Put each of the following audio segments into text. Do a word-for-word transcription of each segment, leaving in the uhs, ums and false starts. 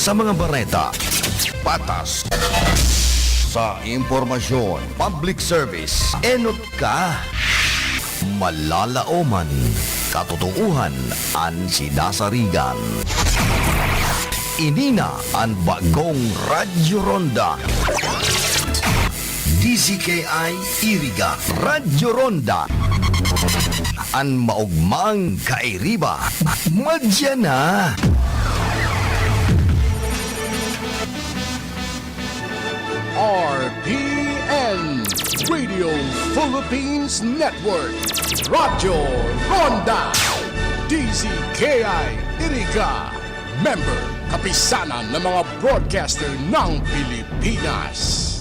Sa mga bareta, patas. Sa impormasyon, public service, enot ka. Malalaoman, katotoohan an sinasarigan. Ini na an bagong Radyo Ronda. D Z K I Iriga, Radyo Ronda. An maogmang kairiba, madya na. R P N, Radio Philippines Network, Radyo Ronda, D Z K I Iriga, member, Kapisanan ng mga Broadcaster ng Pilipinas.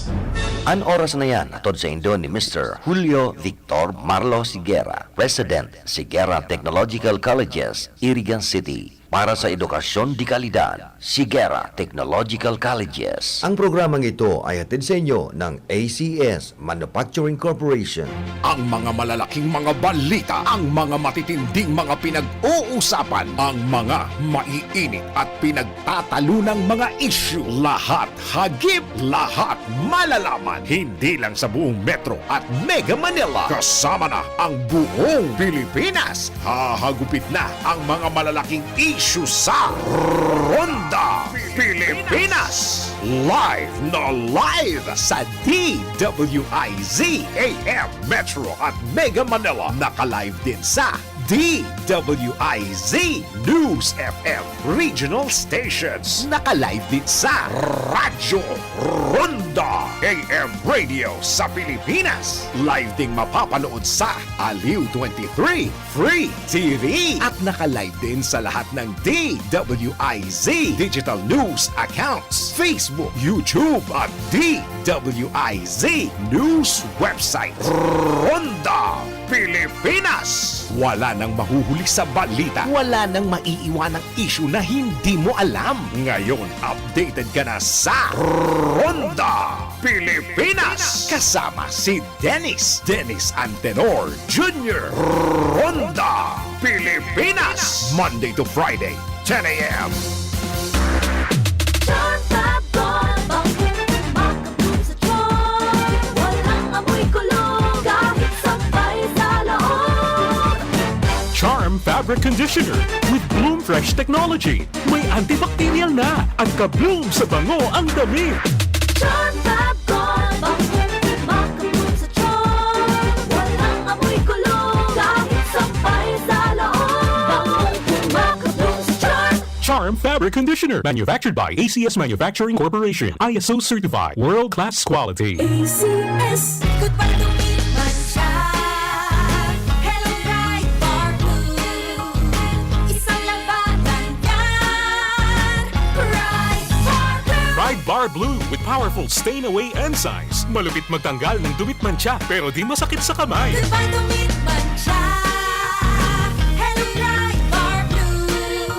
An oras na yan, hatod saindo ni Mister Julio Victor Marlo Sigera, President, Sigera Technological Colleges, Iriga City. Para sa edukasyon de kalidad, Sigera Technological Colleges. Ang programang ito ay hatid sa inyo ng A C S Manufacturing Corporation. Ang mga malalaking mga balita, ang mga matitinding mga pinag-uusapan, ang mga maiinit at pinagtatalunang mga isyu, lahat hagip, lahat malalaman, hindi lang sa buong Metro at Mega Manila, kasama na ang buong Pilipinas. Hahagupit na ang mga malalaking isyu sa Ronda Pilipinas. Live na live sa D W I Z A M Metro at Mega Manila. Naka-live din sa D W I Z News F M Regional Stations. Naka-live din sa Radyo Ronda A M Radio sa Pilipinas. Live ding mapapanood sa Aliw twenty-three Free T V. At naka-live din sa lahat ng D W I Z Digital News accounts, Facebook, YouTube, at D W I Z News website. Ronda Pilipinas. Wala nang mahuhuli sa balita. Wala nang maiiwanang isyu na hindi mo alam. Ngayon, updated ka na sa Ronda Pilipinas. Kasama si Dennis, Dennis Antenor Junior. Ronda Pilipinas. Monday to Friday, ten a m. Charm Fab Gold, bangkong makabloom sa charm. Walang amoy kulog, kahit sampay sa loob. Charm Fabric Conditioner with Bloom Fresh Technology. May antibacterial na at ka-bloom sa bango ang damit. Charm Fab Gold, bangkong makabloom sa charm. Walang amoy kulog, kahit sampay sa loob. Bangkong makabloom sa charm. Charm Fabric Conditioner, manufactured by A C S Manufacturing Corporation, I S O certified, world-class quality. A C S. Goodbye to meat mancha. Hello, Pride Bar Blue. Isang labanan yan. Pride Bar Blue. Pride Bar Blue with powerful stain away enzymes. Malupit magtanggal ng dumi at mancha, pero di masakit sa kamay. Goodbye to meat mancha. Hello, Pride Bar Blue.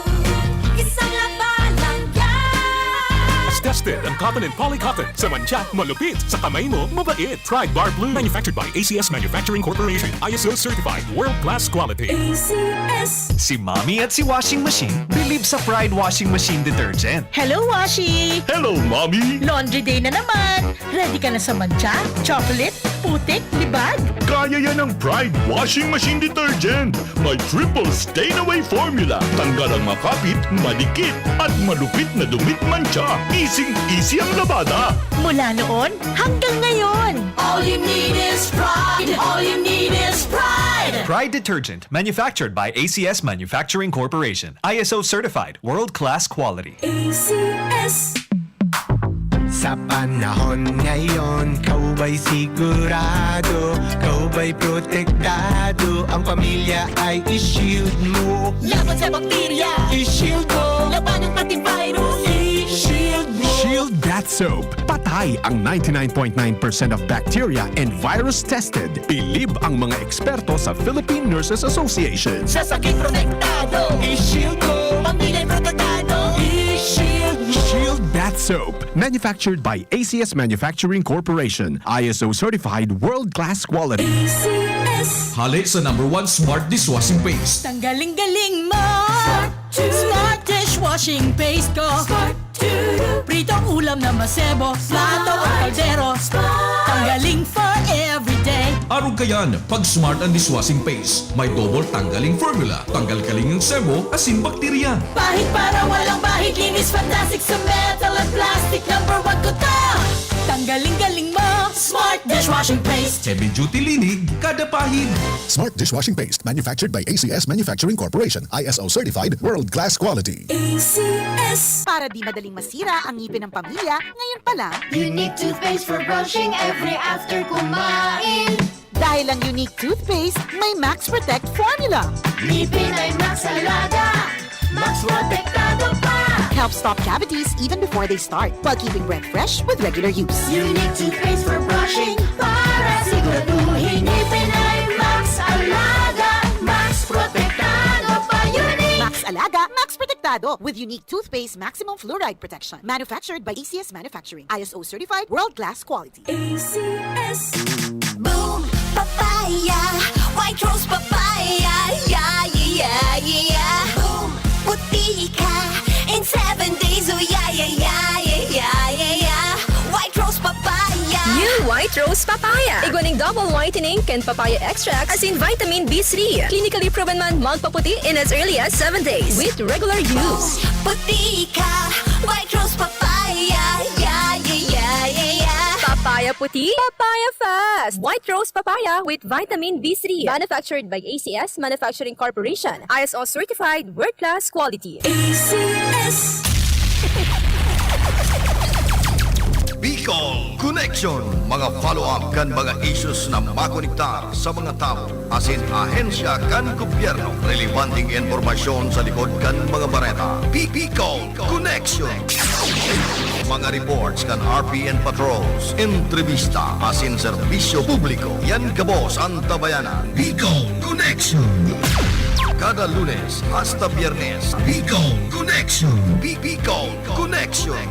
Isang labanan yan. Tested ang cotton and poly cotton. Sa mancha, malupit. Sa kamay mo, mabait. Pride Bar Blue. Manufactured by A C S Manufacturing Corporation. I S O certified. World class quality. A C S. Si Mommy at si Washing Machine bilib sa Pride Washing Machine Detergent. Hello, Washi! Hello, Mommy! Laundry day na naman! Ready ka na sa mancha, chocolate, putik, libag? Kaya yan ng Pride Washing Machine Detergent! May triple stain away formula. Tanggal ang makapit, madikit, at malupit na dumi at mancha. Easing-easy ang labada. Mula noon hanggang ngayon. All you need is Pride. All you need is Pride. Pride Detergent, manufactured by A C S Manufacturing Corporation. I S O certified, world-class quality. A C S. Sa panahon ngayon, ikaw ba'y sigurado? Ikaw ba'y protektado? Ang pamilya ay i-shield mo. Laban sa bakterya, i-shield mo. Labanan pati virus, i-shield mo. Shield Bath Soap. Patay ang ninety-nine point nine percent of bacteria and virus tested. Bilib ang mga eksperto sa Philippine Nurses Association. Sa sakit protektado, i-shield mo. Pamilya protektado, i-shield mo. Shield Bath Soap. Manufactured by A C S Manufacturing Corporation. I S O certified, world-class quality. A C S. Hali sa number one smart dishwashing paste. Tanggaling-galing mo. Smart dishwashing paste ko. Smart Pritong ulam na masebo, plato o kaldero, Tanggaling for everyday. Arog kayan, pag Smart ang dishwashing paste. May double tanggaling formula. Tanggal kaling ang sebo, asin bakterya. Pahid para walang bahid, linis fantastic sa metal at plastic. Number one ko to. Tanggaling galing mo, Smart dishwashing paste. Heavy duty linig, kada pahid. Smart dishwashing paste, manufactured by A C S Manufacturing Corporation, I S O certified, world class quality. A C S. Para di madaling masira ang ngipin ng pamilya, ngayon pa lang, Unique toothpaste for brushing every after kumain. Dahil ang Unique toothpaste may Max Protect formula. Ngipin ay Max Alaga, Max Protektado pa. Help stop cavities even before they start, while keeping breath fresh with regular use. Unique toothpaste for brushing para siguraduhin ngipin ay Max Alaga, Max Protektado pa. Unique. Max Alaga, Max Protektado with Unique toothpaste maximum fluoride protection. Manufactured by A C S Manufacturing. I S O certified, world-class quality. A C S. Boom Papaya, White Rose Papaya, yeah, yeah, yeah, yeah. Boom, puti ka in seven days, oh yeah, yeah, yeah, yeah, yeah, yeah, yeah. White Rose Papaya. New White Rose Papaya. Igwa nin double whitening kan papaya extract asin vitamin B three. Clinically proven man magpaputi in as early as seven days with regular use. Puti ka, White Rose Papaya, yeah, yeah, yeah, yeah, yeah. Papaya puti, papaya fast. White Rose Papaya with vitamin B three. Manufactured by A C S Manufacturing Corporation. I S O certified, world-class quality. A C S. Bicol Connection, mga follow-up kan mga issues na makonektar sa mga tawo asin ahensya kan gobyerno. Relebanteng impormasyon sa likod kan mga bareta. Bi-, Bicol Connection. Mga reports kan R P N patrols, entrevista asin serbisyo publiko. Yan gabos an tabayanan. Bicol Connection. Kada Lunes hasta Biyernes, Bicol Connection. Bi-, Bicol Connection.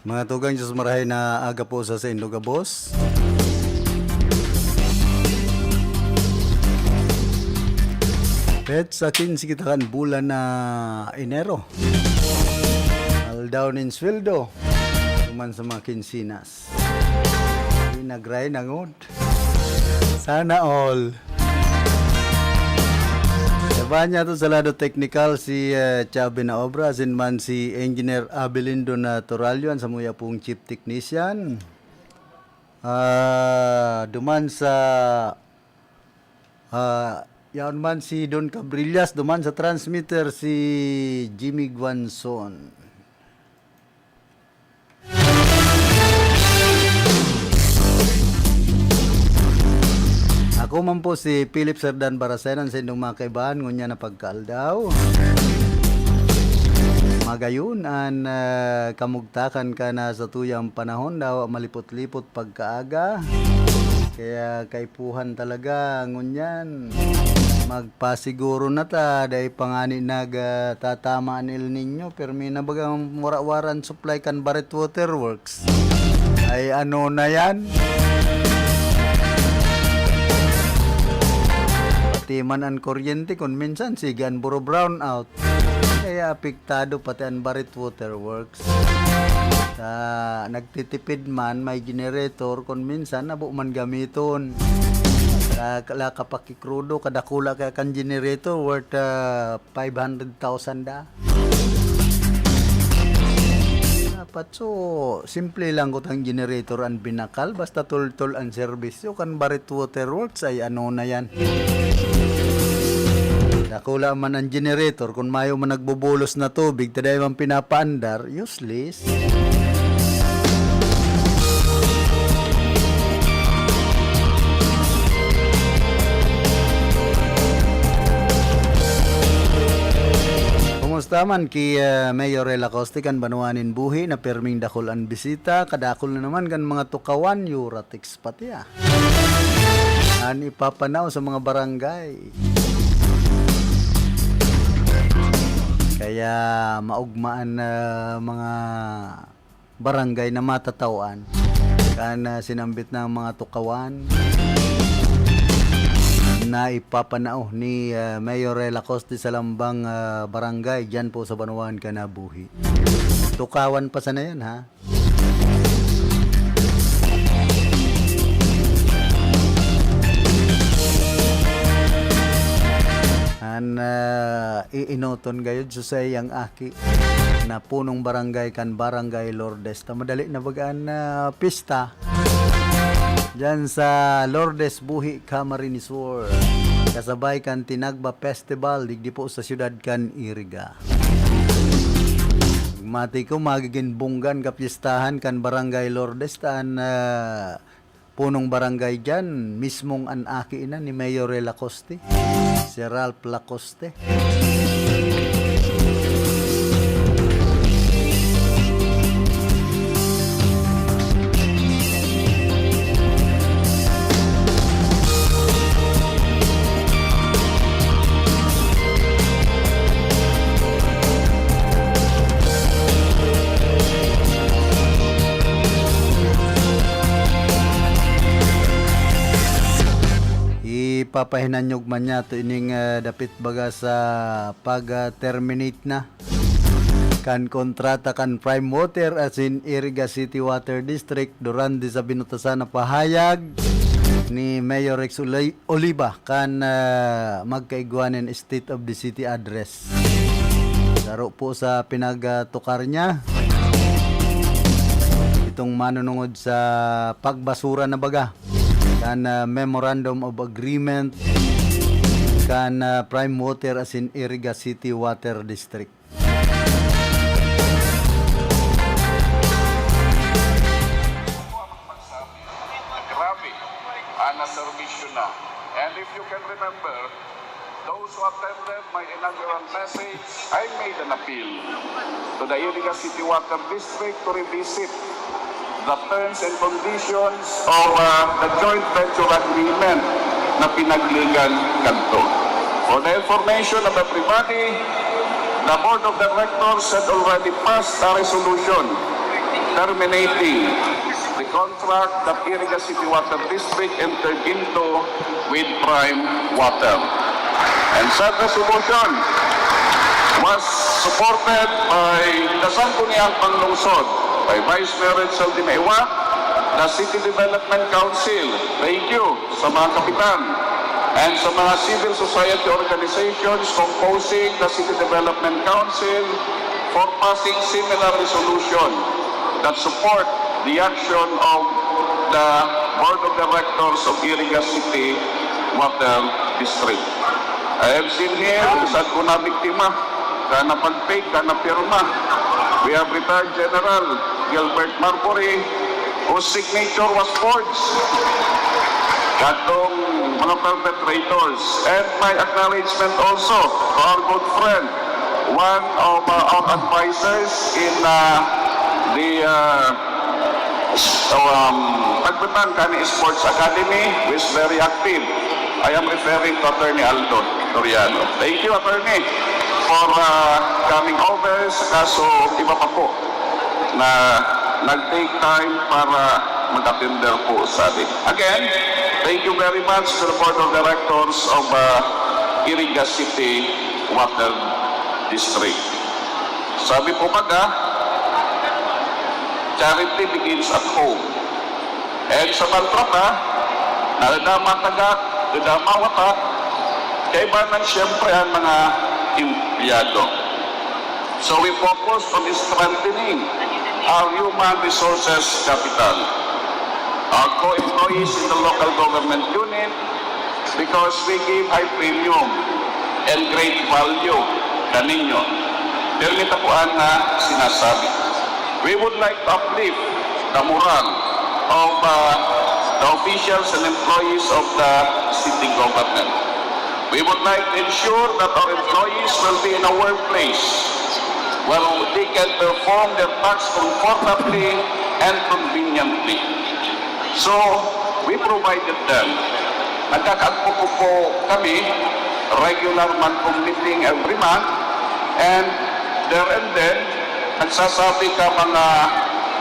Mga tugang, Diyos marahay na aga po sa saindo gabos. Petsa kinse kita kan bulan na Enero. Aldaw nin sweldo. Duman sa mga kinsinas. Di nagray na ngod. Sana all. Sa banyato sa lado teknikal, si, eh, Chubby na Obra, asin man si Engineer Abelindo na Toralio, an samuya pong chief technician. Ah, duman sa, ah, yaon man si Don Cabrillas, duman sa transmitter si Jimmy Guanzon. Ako man po si Philip Serdan Barasenan sa indong mga kaibahan, ngunyan na pagkaaldaw. Magayon an, ah, kamugtakan kan satuyang panahon, dawa malipot-lipot pagkaaga. Kaya kaipuhan talaga, ngunyan. Magpasiguro na ta, dai pa ngani nag, ah, tatama an El Niño, pirmi na bagang wara-waran supply kan Barret Water Works. Ay, ano na yan? Pati man an kuryente, kun minsan, sige an buro brownout. Kaya apektado pati an Barret Water Works. Sa nagtitipid man, may generator, kun minsan, abo man gamiton. Sa kala kapakikrudo, kadakula kaya kan generator, worth, ah, five hundred thousand da. Dapat so, simple lang kutang generator an binakal, basta tultol an serbisyo kan Barret Water Works ay ano na yan. Dakula man an generator, kun mayo man nagbubulos na tubig, ta dai man pinapaandar, useless. Kumusta man ki, ah, Mayor Rela Coste kan banwa nin buhi na pirming dakul an bisita, kadakul na naman kan mga tukawan, Uratex pati, ah. An ipapanao sa mga barangay. Kaya maugma an, ah, mga barangay na matatawan kan, ah, sinambit na mga tukawan na ipapanao ni, ah, Mayor Rela Coste sa lambang, ah, barangay diyan po sa Banwaan kan Buhi. Tukawan pa sana yan, ha? An, ah, iinoton gayod sa saiyang aki na punong barangay kan Barangay Lourdes. Ta madali na baga an, ah, pista diyan sa Lourdes Buhi, Camarines Sur. Kasabay kan Tinagba Festival, digdi po sa siyudad kan Iriga. Mati ko, magiging bunggan kapyestahan kan Barangay Lourdes, ta an, ah, punong barangay diyan, mismong an aki ina ni Mayor Lacoste, si Ralph Lacoste. Ipapahinanyog man niya to ining, ah, dapit baga sa pag, ah, terminate na kan kontrata kan Prime Water asin Iriga City Water District durante sa binutasan na pahayag ni Mayor Rex Oli-, Oliva kan, ah, magkaigwa nin State of the City Address. Saro po sa pinagtukar niya, itong manunungod sa pagbasura na baga kan, ah, Memorandum of Agreement kan, ah, Prime Water asin Iriga City Water District. Grabe, ah, na serbisyo na. And if you can remember, those who attended my inaugural message, I made an appeal to the Iriga City Water District to revisit the terms and conditions of, uh, the joint venture agreement na pinaglegal kadto. For the information of everybody, the Board of Directors had already passed a resolution terminating the contract that Iriga City Water District entered into with Prime Water. And said resolution was supported by the Sangguniang Panlungsod, by Vice Mayor Edsel Dimaiwa, the City Development Council, thank you sa mga kapitan, and sa mga civil society organizations composing the City Development Council for passing similar resolution that support the action of the Board of Directors of Iriga City Water District. I have seen here, sad ko na biktima, kana pag-fake, kana pirma. We have retired General Gilbert Marbury, whose signature was forged. Kadtong mga perpetrators. And my acknowledgement also to our good friend, one of uh, our advisors in uh, the uh, so, um, Tagbitan Kani Sports Academy, who is very active. I am referring to Attorney Aldo Toriano. Thank you, Attorney, for uh, coming over. Sa kaso, iba pa po na nag-take time para mag-attender po sa atin. Again, thank you very much to the Board of Directors of uh, Iriga City Water District. Sabi po baga, charity begins at home. And sa kontrata, na nadama taga, nadama wata, kaibanan siyempre ang mga empleyado. So we focus on strengthening our human resources capital, our co-employees in the local government unit, because we give high premium and great value kaninyo. Pero may tapuan na sinasabi. We would like to uplift the morale of uh, the officials and employees of the city government. We would like to ensure that our employees will be in a workplace where they can perform their tasks comfortably and conveniently. So, we provided them. Nagkakaagpo po kami, regular man pong meeting every month, and there and then, nagsasabi ka mga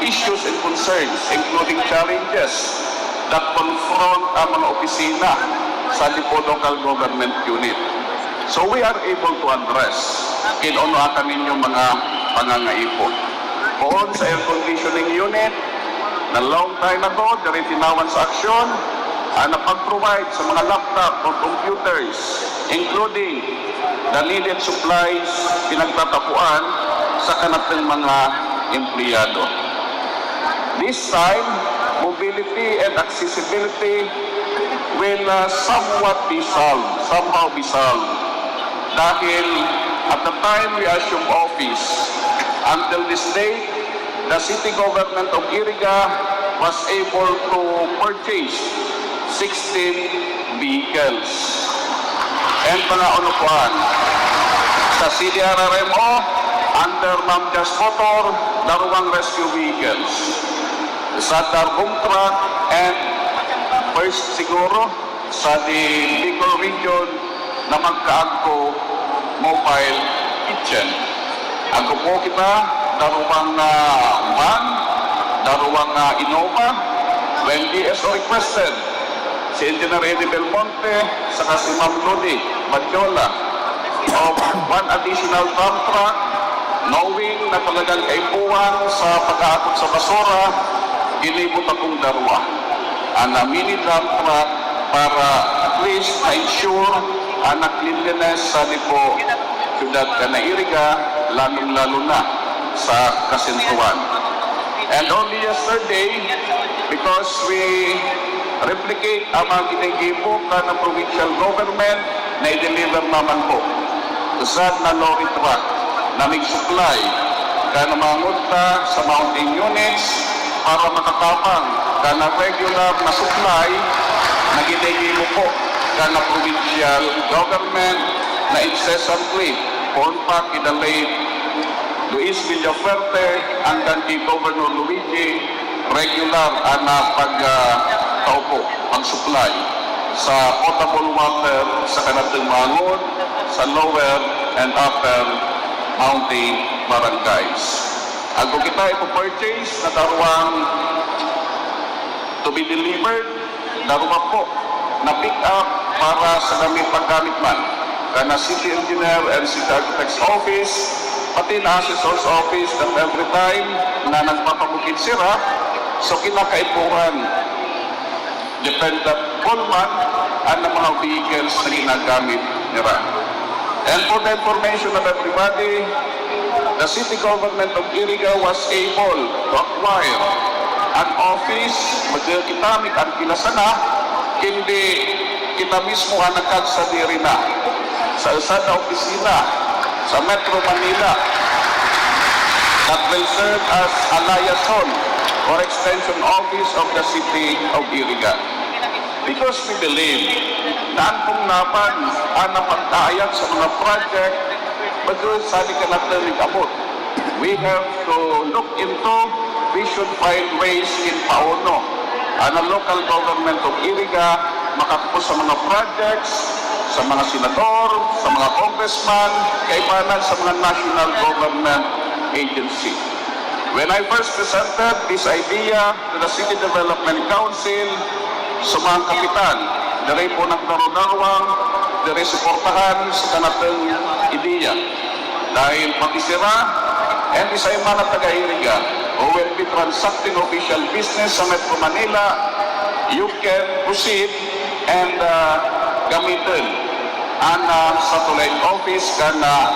issues and concerns, including challenges that confront ang mga opisina sa Dipolog Local Government Unit. So we are able to address kin ano ang kaninyong mga pangangaipo. Poon sa air conditioning unit, na long time ago, diri tinawan sa aksyon, ang napag-provide sa mga laptop o computers, including the needed supplies, pinagtatapuan sa kanatong mga empleyado. This time, mobility and accessibility will uh, somewhat be solved, somehow be solved. Dahil at the time we assume office, until this day, the city government of Iriga was able to purchase sixteen vehicles. And mga unupuan, sa C D R R M O, under Ma'am Jazz Motor, darwang rescue vehicles. Sa Darbong Truck and first siguro, sa the Bicol region na magkaagko mobile kitchen. Agko po kita, darwang uh, van, darwang uh, Innova, when D S O requested, si Engineer Eddie Belmonte, saka si Ma'am Lodi Badiola, of one additional dump truck, knowing na talagang kaipuhan sa pag-aakot sa basura, ginibo ta pong darwa. An mini dump truck para at least ma-ensure an cleanliness sa Dipo, syudad kan Iriga, lalong-lalo na sa kasentruhan. And only yesterday, because we replicate ang mga ginigibo kan provincial government, na i-deliver naman po sa na lorry truck na nag-supply kan mga ngudta sa mountain units para makatabang kan regular na supply na ginigibo po kan provincial government na incessantly, poon pa ki the late Luis Villafuerte hanggang ki Governor Luigi, regular an pag, ah, kaupo, pag-supply sa potable water sa kanatong mga ngud sa lower and upper mountain barangays. Agko kita ipo-purchase na darwang to be delivered, darwa po na pick up para sa kami paggamit man kan city engineer and city architect's office, pati na assessor's office, that every time na nagpapabukid sira, so kinakaipuhan, dependable man ang mga vehicles na ginagamit nira. And for the information of everybody, the city government of Iriga was able to acquire an office, magkakita, may arkila sana, kundi kita mismo ang nagkagsadiri na sa usad na opisina sa Metro Manila that will serve as a liaison or extension office of the city of Iriga. Because we believe na an pong napan an napagtaayag sa mga project, bago sa di ka natin abot. We have to look into, we should find ways in paano an local government of Iriga makakapos sa mga projects, sa mga senador, sa mga congressman, kaibanan sa mga national government agency. When I first presented this idea to the City Development Council, sa mga kapitan, diri po nagdarudarwang, diri suportahan sa kanatong ideya. Dahil pati sira, and isay man na taga-Iriga, who will be transacting official business sa Metro Manila, you can proceed and uh, gamitin an uh, satellite office kan uh,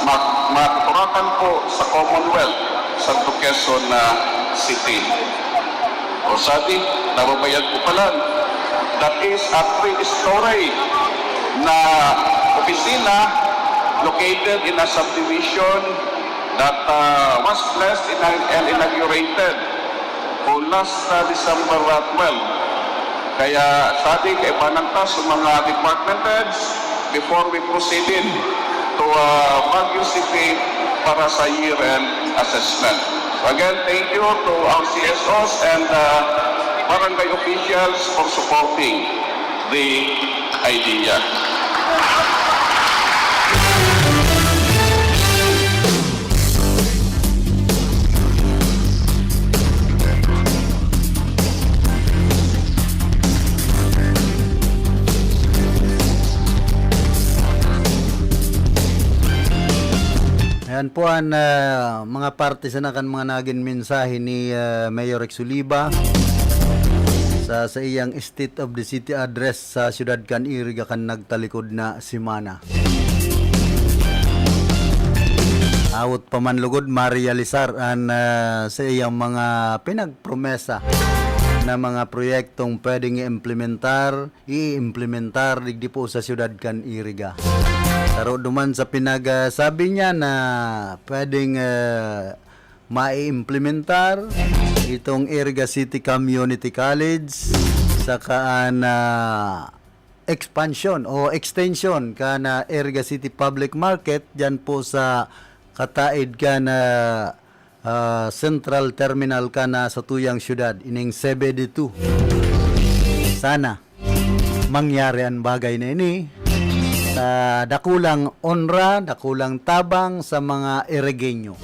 ma- matuturakan po sa Commonwealth, sa Quezon uh, City. O sabi, nababayag ko pala. That is a three-story na opisina located in a subdivision that uh, was blessed in- and inaugurated for last uh, December uh, twelve. Kaya sabi, kaibanan ta sa mga department heads before we proceeded to uh, Baguio City para sa year-end assessment. So again, thank you to our C S Os and uh, barangay officials for supporting the idea. Ayan po an ah, mga parte sana kan mga nagin mensahe ni ah, Mayor Rex Oliva sa, sa iyang State of the City Address sa siyudad kan Iriga kan nagtalikod na semana. Awot pa man lugod marealisar an ah, sa iyang mga pinagpromesa na mga proyektong pwedeng i-implementar, i-implementar digdi po sa siyudad kan Iriga. Saro duman sa pinagsabi niya na pwedeng ah, maiimplementar itong Iriga City Community College saka an ah, expansion o extension kan ah, Iriga City Public Market diyan po sa kataid kan ah, ah, Central Terminal kan ah, satuyang siyudad, ining C B D two. Sana mangyari an bagay na ini sa dakulang onra, dakulang tabang sa mga Irigenyo.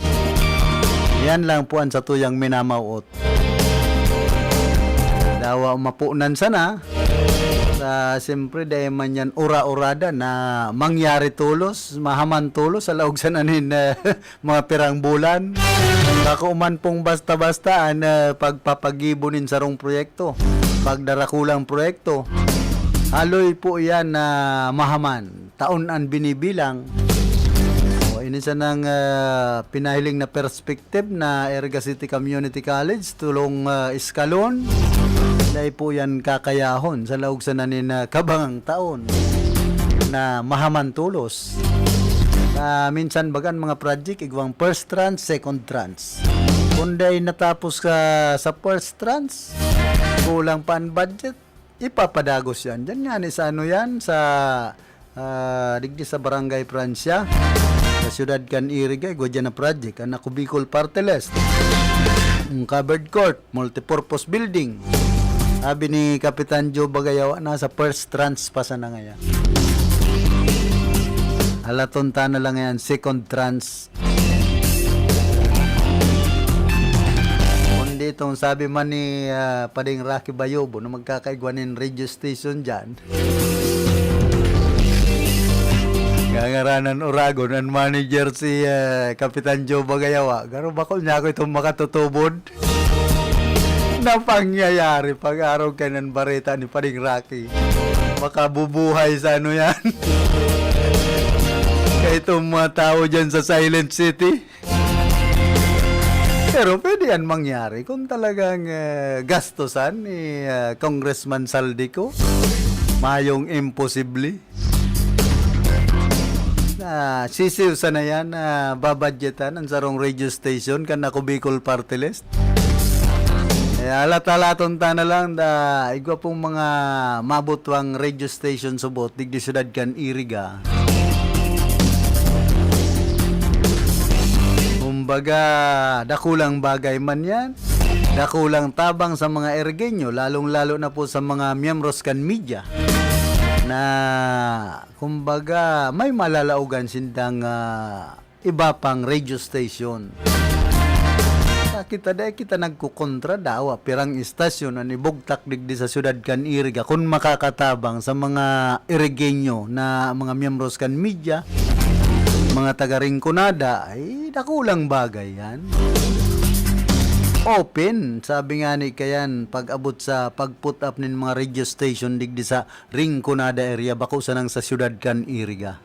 Yan lang po an satuyang minamawot. Dawa mapunan sana. Sa, siyempre, dai man yan ura-urada na mangyari tolos, mahaman tolos sa laog sa nanin, eh, mga pirang bulan. Bako man pong basta-basta an, eh, pagpapagibo nin sarong proyekto, pagdarakulang proyekto. Haloy po yan na mahaman. Taon an binibilang. O, ini sanang, ah, pinahiling na perspective na Iriga City Community College, tulong, ah, eskalon. Dai po yan kakayahon sa laog sa nanin na kabangang taon na mahaman tolos. Ah, minsan bagan mga project, igwang first tranche, second tranche. Kung dai natapos ka sa first tranche, kulang pa ang budget, ipapadagos yan. Diyan nga ni sa ano yan, sa, ah, digdi sa Barangay Francia, sa siyudad kan Iriga, igwa dyan na project, ang Ako Bicol Party List. Ang covered court, multipurpose building. Sabi ni Kapitan Joe Bagayawa, nasa first tranche pa sana ngayon. Alaton ta na lang yan, second tranche. Kundi itong sabi man ni, ah, Pading Rocky Bayobo na magkakaigwa nin radio station dyan. Ngangaranan Oragon, ang manager si, ah, Kapitan Joe Bagayawa. Garo bako niya ako itong makatutubod. Na pangyayari pag araw kainan bareta ni Pading Rocky. Makabubuhay sa ano yan. Kaya itong mga tao dyan sa Silent City. Pero pwede yan mangyari kung talagang eh, gastusan ni eh, Congressman Saldico. Mayong imposible. Na sisiw sana yan na babadgetan ang sarong radio station kan Ako Bicol Party List. Kaya alat-alaton ta na lang da igwa pong mga mabutwang radio station subot digdi siyudad kan Iriga. Kumbaga, dakulang bagay man yan. Dakulang tabang sa mga Irigenyo, lalong-lalo na po sa mga miyembros kan media na, kumbaga, may malalaogan sindang, ah, iba pang radio station. Sa kita, dai kita nagkukontra, dawa pirang istasyon an ibugtak digdi sa siyudad kan Iriga kun makakatabang sa mga Irigenyo na mga miyembros kan media, mga taga Rinconada, ay dakulang bagay yan. Open, sabi nga ni kayan, pag-abot sa pag-put up nin mga radio station digdi sa Rinconada area, bako sanang sa siyudad kan Iriga.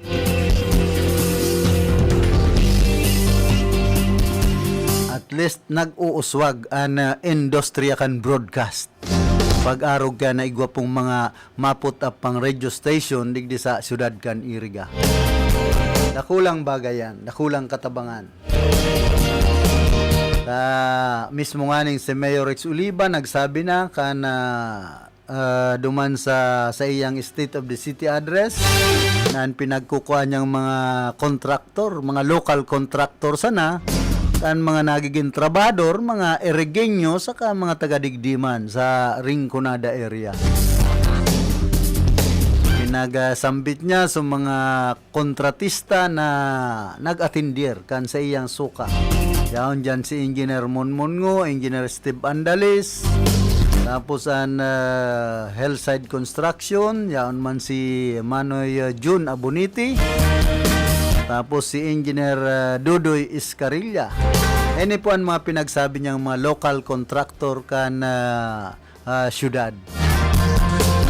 At least, nag-uuswag an, ah, industriya kan broadcast. Pag-arog ka na igwa pong mga maput up pang radio station digdi sa siyudad kan Iriga. Dakulang bagay yan, dakulang katabangan. Sa mismo nganing si Mayor Rex Oliva nagsabi na kan, ah, ah, duman sa, sa iyang State of the City Address na an pinagkukuha niyang mga kontraktor, mga local contractor sana, kan mga nagiging trabahador, mga Irigenyo, saka mga taga-digdi man sa Rinconada area. Pinagsambit niya sa mga kontratista na nag-atindir kan saiyang suka. Yaon diyan si Engineer Monmon Ngo, Engineer Steve Andalis, tapos an, ah, Hillside Construction, yaon man si Manoy, ah, Jun Abonite, tapos si Engineer, ah, Dudoy Iscarilla. Ini po an mga pinagsabi niyang mga local contractor kan, ah, ah, syudad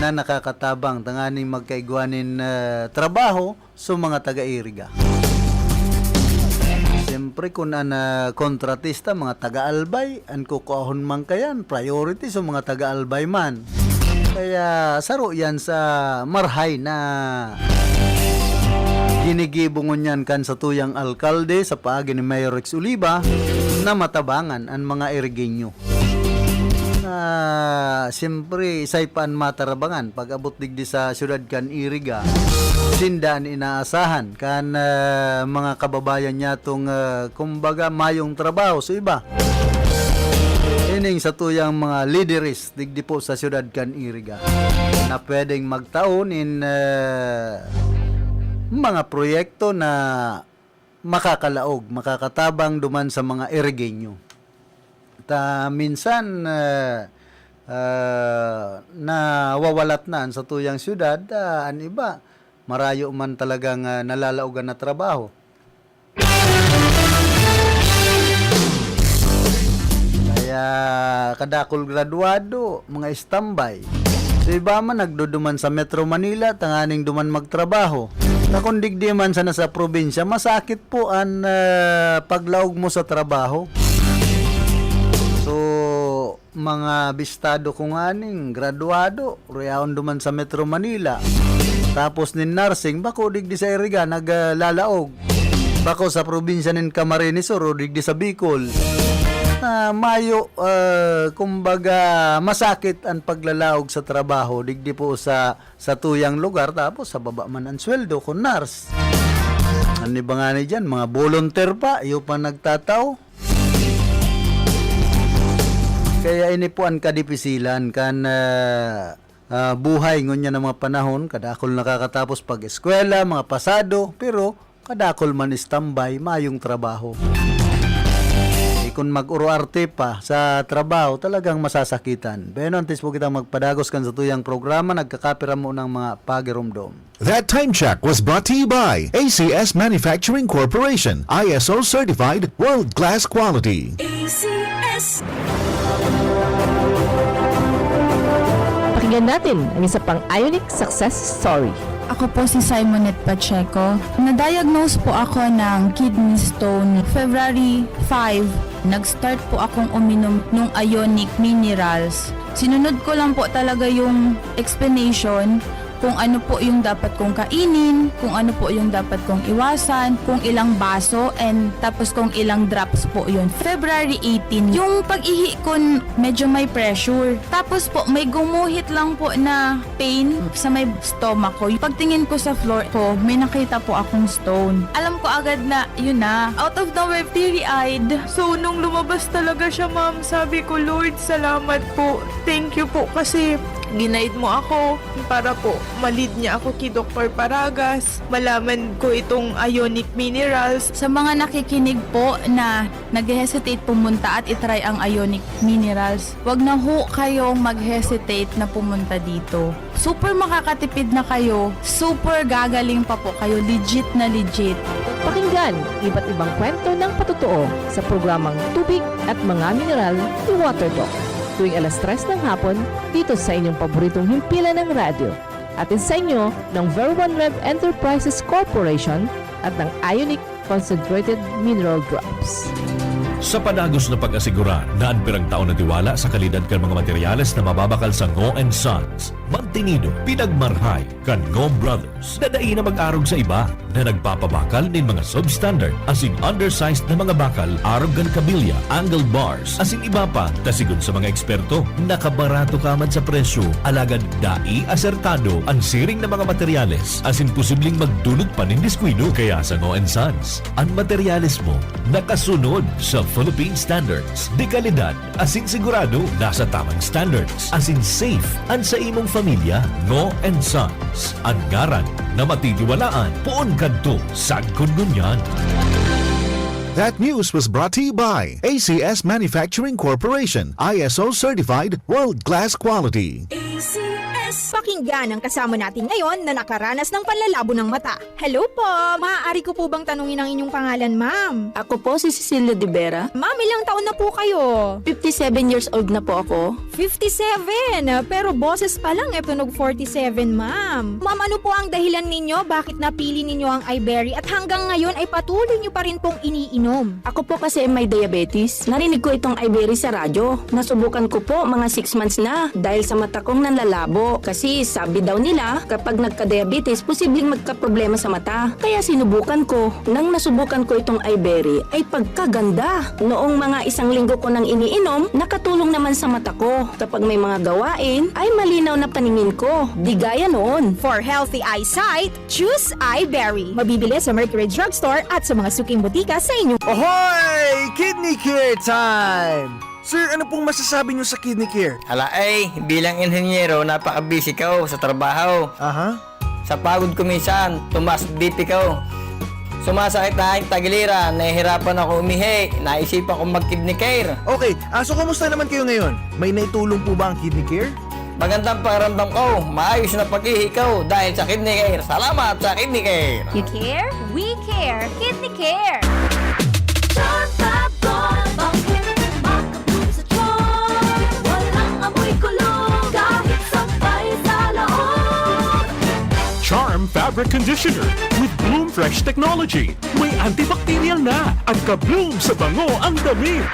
na nakakatabang tanganing magkaigwa nin, ah, trabaho sa mga taga-Iriga. Siyempre, kun an, ah, kontratista, mga taga-Albay, an kukuahon man kayan, priority sa mga taga-Albay man. Kaya saro yan sa marhay na ginigibo ngunyan kan satuyang alkalde sa paagi ni Mayor Rex Oliva na matabangan an mga Irigenyo. Ah, siyempre, isay pa an matarabangan pag-abot digdi sa siyudad kan Iriga. Sinda an inaasahan kan, ah, mga kababayan niyatong, ah, kumbaga, mayong trabaho sa iba. Ining satuyang mga lideres digdi po sa siyudad kan Iriga na pwedeng magtao nin, ah, mga proyekto na makakalaog, makakatabang duman sa mga Irigenyo. Ta minsan, ah, ah, nawawalat na an satuyang syudad, ah, an iba, marayo man talagang, ah, nalalaogan na trabaho. Kaya kadakul graduado, mga istambay. So, iba man nagduduman sa Metro Manila, tanganing duman magtrabaho. Na kung digdi man sana sa probinsya, masakit po an, ah, paglaog mo sa trabaho. So, mga bistado ko nganing graduado, yaon duman sa Metro Manila. Tapos nin nursing, bako digdi sa Iriga, naglalaog. Bako sa probinsya nin Camarines Sur o digdi sa Bicol. Ah, mayo, ah, kumbaga, masakit an paglalaog sa trabaho, digdi po sa, sa tuyang lugar, tapos sa baba man an sweldo kung nurse. An iba ngani diyan, mga volunteer pa, iyo pa nagtatao. Kaya ini po an kadipisilan kan, ah, ah, buhay ngunyan na mga panahon, kadakul nakakatapos pag-eskwela, mga pasado, pero kadakul man istambay, mayong trabaho. E kun mag-uruarte pa sa trabaho, talagang masasakitan. Bueno, antes po kitang magpadagos kan satuyang programa, nagkakapira mo ng mga pagiromdom. That time check was brought to you by A C S Manufacturing Corporation, I S O certified, world-class quality. A C S. Pakinggan natin ang isa pang Ionic success story. Ako po si Simonette Pacheco. Na-diagnose po ako ng kidney stone February five. Nag-start po akong uminom ng Ionic Minerals. Sinunod ko lang po talaga yung explanation. kung ano po yung dapat kong kainin, kung ano po yung dapat kong iwasan, kung ilang baso, and tapos kung ilang drops po yun. February eighteen, yung pag-ihi ko n-, medyo may pressure. Tapos po, may gumuhit lang po na pain sa may stomach ko. Pagtingin ko sa floor ko, may nakita po akong stone. Alam ko agad na, yun na. Out of nowhere, teary-eyed. So, nung lumabas talaga siya, ma'am, sabi ko, "Lord, salamat po. Thank you po kasi ginaid mo ako para po malid niya ako kay Doktor Paragas. Malaman ko itong ionic minerals." Sa mga nakikinig po na nag-hesitate pumunta at itry ang ionic minerals, wag na ho kayong mag-hesitate na pumunta dito. Super makakatipid na kayo, super gagaling pa po kayo, legit na legit. Pakinggan iba't ibang kwento ng patotoo sa programang Tubig at Mga Mineral ni Water Talk, tuwing alas tres ng hapon dito sa inyong paboritong himpilan ng radyo. Hatid sa inyo ng Ver One Rev Enterprises Corporation at ng Ionic Concentrated Mineral Drops. Sa padagos na pag-asigurar na an pirang taon na tiwala sa kalidad kan mga materyales na mababakal sa Ngo and Sons, mantinido, pinagmarhay kan Ngo Brothers na dai na mag-arog sa iba na nagpapabakal nin mga substandard asin undersized na mga bakal arog kan kabilya, angle bars, asin iba pa, ta sigon sa mga eksperto, nakabarato ka man sa presyo, alagad dai asertado an siring na mga materyales asin posibleng magdulot pa nin diskuido. Kaya sa Ngo and Sons, an materyales mo nakasunod sa Philippine standards, dekalidad, asin sigurado nasa tamang standards, asin safe an sa imong pamilya. Ngo and Sons, an ngaran na matitiwalaan poon kadto sagkod ngunyan. That news was brought to you by A C S Manufacturing Corporation, I S O certified, world-class quality. A C S. Pakinggan ang kasama natin ngayon na nakaranas ng panlalabo ng mata. Hello po! Maaari ko po bang tanungin ang inyong pangalan, ma'am? Ako po si Cecilia de Vera. Ma'am, ilang taon na po kayo? Fifty-seven years old na po ako. Fifty-seven? Pero boses pa lang, e tunog forty-seven, ma'am. Ma'am, ano po ang dahilan ninyo bakit napili ninyo ang iBerry at hanggang ngayon ay patuloy nyo pa rin pong iniinom? Ako po kasi may diabetes. Narinig ko itong iBerry sa radyo. Nasubukan ko po mga six months na dahil sa mata kong nanlalabo. Kasi sabi daw nila, kapag nagka-diabetes, posibleng magkaproblema sa mata. Kaya sinubukan ko. Nang nasubukan ko itong iBerry, ay pagkaganda! Noong mga isang linggo ko nang iniinom, nakatulong naman sa mata ko. Kapag may mga gawain, ay malinaw na paningin ko. Di gaya noon. For healthy eyesight, choose iBerry. Mabibili sa Mercury Drugstore at sa mga suking botika sa inyong Ohoy! Kidney Care time! Sir, ano pong masasabi niyo sa Kidney Care? Ala ay, bilang inhenyero, napaka-busy ko sa trabaho. Aha. Sa pagod ko minsan, tumaas B P ko. Sumasakit na ang tagiliran, nahihirapan ako umihi, naisipan kong mag-Kidney Care. Okay, ah, so kumusta naman kayo ngayon? May naitulong po ba ang Kidney Care? Magandang pakiramdam ko, maayos na pag-ihi ko dahil sa Kidney Care. Salamat sa Kidney Care! You care? We care! Kidney Care! Charm Fab Gold, bakit kumakabloom sa charm? Walang amoy kulog, kahit sampay sa laog. Charm Fabric Conditioner with Bloom Fresh Technology. May antibacterial na at ka-bloom sa bango ang damit.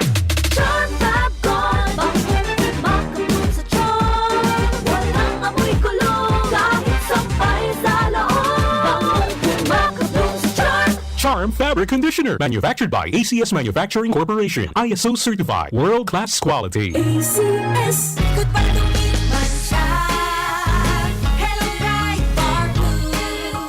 Charm Fab Gold, bakit kumakabloom sa charm? Walang amoy kulog, kahit sampay sa laog. Bangong kumakabloom sa charm. Charm Fabric Conditioner, manufactured by A C S Manufacturing Corporation, I S O certified, world-class quality. A C S. Goodbye, dumi't mantsa. Hello, Pride Bar Blue.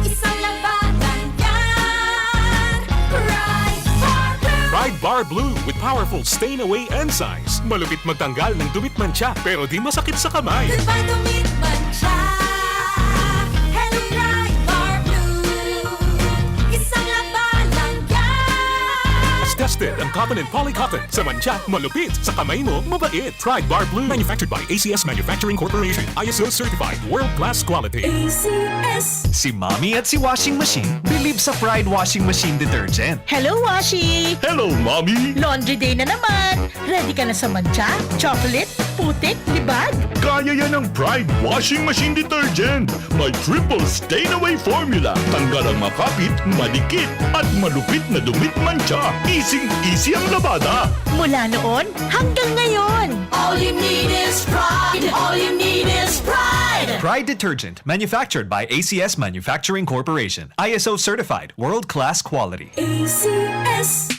Isang labanan yan. Pride Bar Blue. Pride Bar Blue with powerful stain away enzymes. Malupit magtanggal ng dumi't mantsa, pero di masakit sa kamay. Goodbye, dumi't mantsa. Hello, Pride Bar Blue. Isang labanan yan. Tested ang cotton and poly cotton. Sa mantsa, malupit. Sa kamay mo, mabait. Pride Bar Blue. Manufactured by A C S Manufacturing Corporation. I S O certified. World class quality. A C S. Si Mommy at si Washing Machine believe sa Pride Washing Machine Detergent. Hello, Washi! Hello, Mommy! Laundry day na naman! Ready ka na sa mantsa, chocolate, putik, libag? Kaya yan ng Pride Washing Machine Detergent! May triple stain away formula. Tanggal ang makapit, madikit, at malupit na dumi't mantsa. Easing-easy ang labada. Mula noon hanggang ngayon. All you need is Pride. All you need is Pride. Tide detergent, manufactured by A C S Manufacturing Corporation. I S O certified, world-class quality. A C S.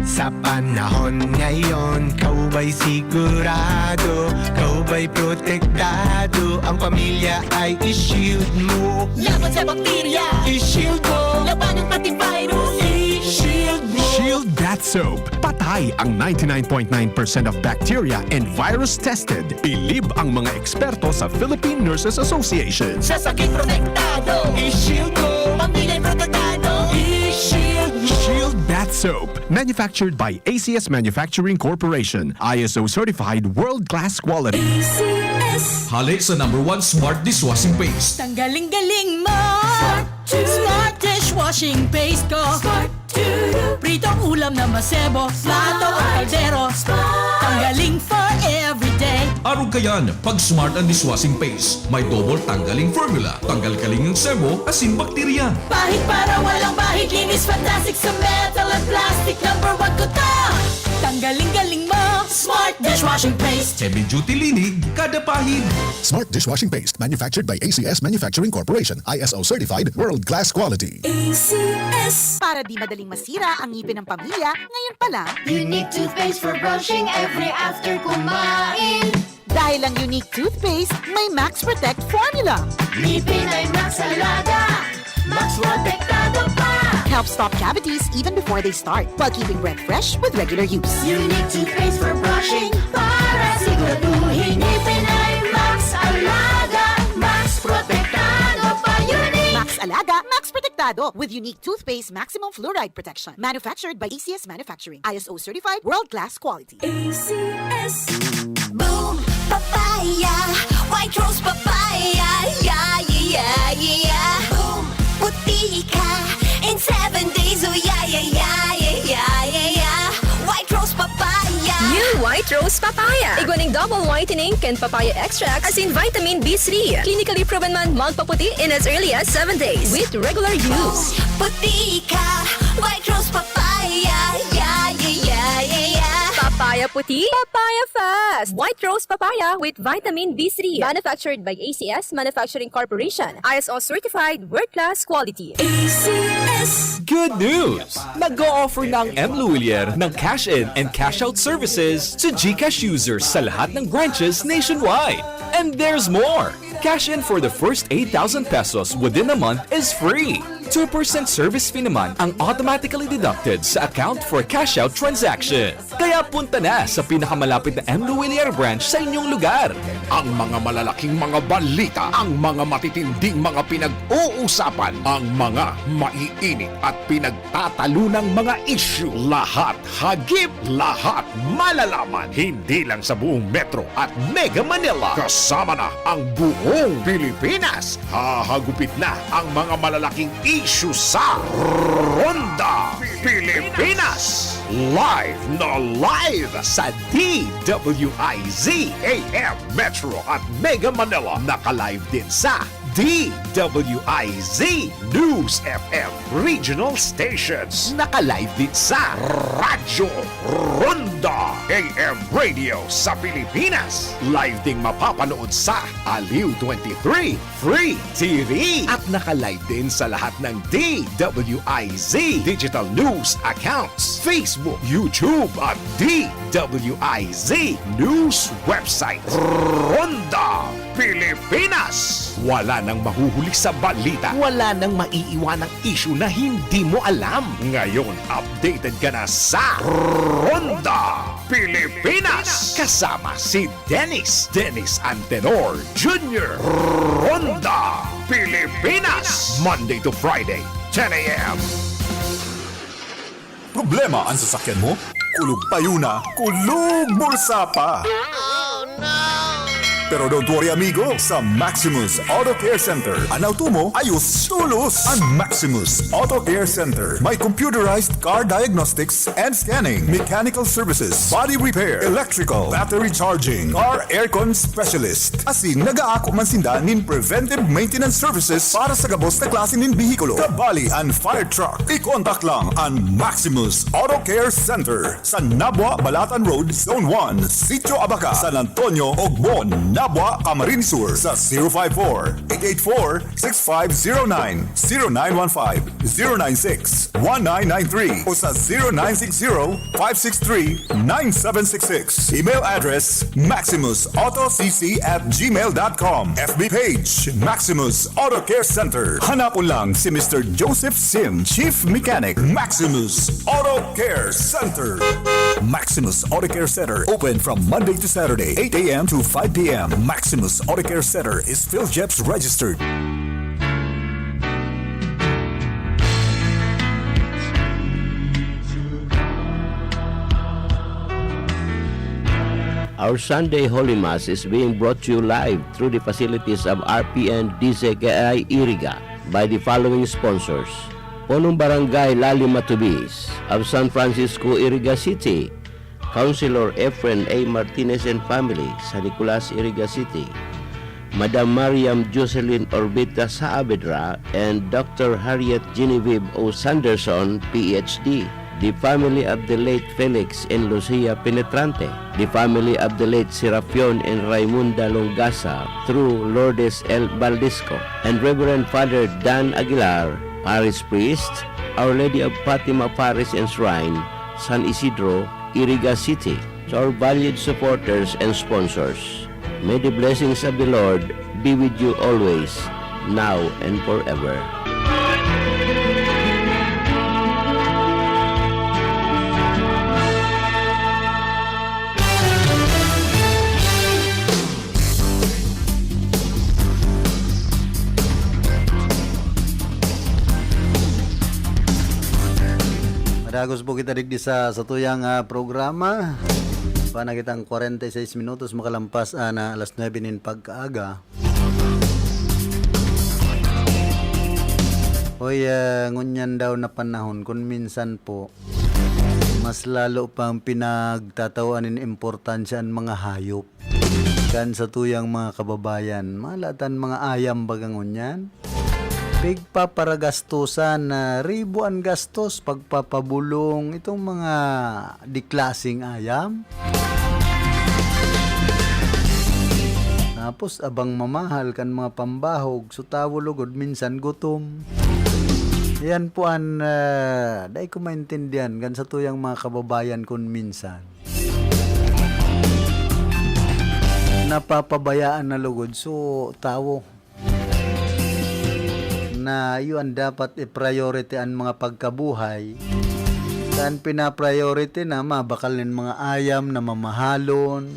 Sa panahon ngayon, kau ba'y sigurado? Kau ba'y protektado? Ang pamilya ay i-shield mo. Laban sa bakterya, i-shield mo. Labanan pati virus, i-shield mo. Shield Bath Soap. Patay ang ninety-nine point nine percent of bacteria and virus tested. Bilib ang mga eksperto sa Philippine Nurses Association. Sa sakit protektado, i-shield mo. Pamilya protektado, i-shield mo. Shield Bath Soap. Manufactured by A C S Manufacturing Corporation. I S O certified world-class quality. A C S. Hale sa number one smart dishwashing paste. Tanggaling-galing mo! Smart dishwashing paste ko! Smart to you! Pritong ulam na masebo, plato o kaldero. Tanggaling for everyday! Arog kayan, pag smart ang dishwashing paste. May double tanggaling formula. Tanggal kaling ang sebo, asin bakterya. Pahid para walang bahid, linis fantastic sa metal at plastic. Number one ko to! Tanggaling-galing mo! Smart dishwashing paste! Heavy duty linig, kada pahid. Smart dishwashing paste manufactured by A C S Manufacturing Corporation, I S O certified, world class quality. A C S. Para di madaling masira ang ngipin ng pamilya, ngayon pa lang. Unique toothpaste for brushing every after kumain. Dahil ang Unique Toothpaste may Max Protect Formula. Ngipin ay Max Alaga. Max Protektado pa. Help stop cavities even before they start, while keeping breath fresh with regular use. Unique toothpaste for brushing para siguraduhin ngipin ay Max Alaga. Max Protektado pa. Unique. Max Alaga, Max Protektado with Unique Toothpaste Maximum Fluoride Protection. Manufactured by A C S Manufacturing. I S O certified, world-class quality. A C S. Boom! Papaya! White Rose Papaya! Yeah, yeah, yeah, yeah! Boom! Puti ka in seven days! Oh, yeah, yeah, yeah, yeah, yeah, yeah, yeah! White Rose Papaya! New White Rose Papaya. Igwa ning double whitening kan papaya extract asin vitamin B three. Clinically proven man magpaputi in as early as seven days with regular use. Puti ka! White Rose Papaya! Yeah, yeah, yeah, yeah, yeah! Papaya puti, papaya fast. White Rose Papaya with vitamin B three. Manufactured by A C S Manufacturing Corporation. I S O certified, world class quality. A C S. Good news! Nag-o-offer na ang M Luwilier ng cash-in and cash-out services to GCash users sa lahat ng branches nationwide. And there's more! Cash in for the first eight thousand pesos within a month is free. Two percent service fee naman ang automatically deducted sa account for cash-out transaction. Kaya punta na sa pinakamalapit na M Luwilier branch sa inyong lugar. Ang mga malalaking mga balita, ang mga matitinding mga pinag-uusapan, ang mga maiinit at pinagtatalunang mga isyu, lahat hagip, lahat malalaman. Hindi lang sa buong Metro at Mega Manila, kasama na ang buong Pilipinas. Hahagupit na ang mga malalaking isyu sa Ronda Pilipinas. Live na live sa D W I Z A M Metro at Mega Manila. Naka-live din sa D W I Z News F M Regional Stations. Naka-live din sa Radyo Ronda A M Radio sa Pilipinas. Live ding mapapanood sa Aliw twenty-three Free T V. At naka-live din sa lahat ng D W I Z digital news accounts, Facebook, YouTube at D W I Z News website. Ronda Pilipinas. Wala nang mahuhuli sa balita. Wala nang maiiwanang isyu na hindi mo alam. Ngayon, updated ka na sa Ronda Pilipinas. Kasama si Dennis, Dennis Antenor Junior. Ronda Pilipinas. Monday to Friday, ten a.m. Problema an sasakyan mo? Kulog payo na, kulog bulsa pa! Pero don't worry, amigo! Sa Maximus Auto Care Center, an auto mo ayos tolos! An Maximus Auto Care Center may computerized car diagnostics and scanning, mechanical services, body repair, electrical, battery charging, car aircon specialist. Asin nagaako man sinda nin preventive maintenance services para sa gabos na klase nin behikulo. Kabali an fire truck. I-contact lang an Maximus Auto Care Center sa Nabua, Balatan Road, Zone one, Sitio Abaca, San Antonio, Ogbon, Tabua, Camarines Sur, sa zero five four, eight eight four, six five zero nine, zero nine one five, zero nine six, one nine nine three o sa zero nine six zero, five six three, nine seven six six. Email address, maximus auto c c at gmail dot com. F B page, Maximus Auto Care Center. Hanapon lang si Mister Joseph Sim, Chief Mechanic, Maximus Auto Care Center. Maximus Auto Care Center, open from Monday to Saturday, eight a m to five p m. Maximus Auto Care Center is PhilJEPS registered. Our Sunday Holy Mass is being brought to you live through the facilities of R P N D Z K I Iriga by the following sponsors: Punong Barangay Lali Matubis of San Francisco, Iriga City, Councilor Efren A Martinez and family, San Nicolas, Iriga City, Madam Mariam Jocelyn Orbita Saavedra and Doctor Harriet Genevieve O Sanderson, P H D, the family of the late Felix and Lucia Penetrante, the family of the late Serapion and Raimunda Longasa through Lourdes L Baldisco, and Reverend Father Dan Aguilar, Parish Priest, Our Lady of Fatima Parish and Shrine, San Isidro, Iriga City. To our valued supporters and sponsors, may the blessings of the Lord be with you always, now and forever. Madagos po kita digdi sa satuyang, ah, programa. Pa na kitang kwarenta y seis minutos makalampas, ah, na alas nuebe nin pagkaaga. Hoy, ah, ngunyan daw na panahon, kun minsan po, mas lalo pang pinagtatawan nin importansya an mga hayop. Kan satuyang mga kababayan, mahala ta an mga ayam baga ngunyan. Pigpaparagastosan na ribo an gastos, pagpapabulong, itong mga diklaseng ayam. Tapos abang mamahal kan mga pambahog, so tawo lugod minsan gutom. Yan po an, ah, dai ko maintindihan kan satuyang mga kababayan kun minsan. Napapabayaan na lugod so tawo na iyo an dapat i-priority an mga pagkabuhay. Kan pina-priority na mabakal nin mga ayam na mamahalon.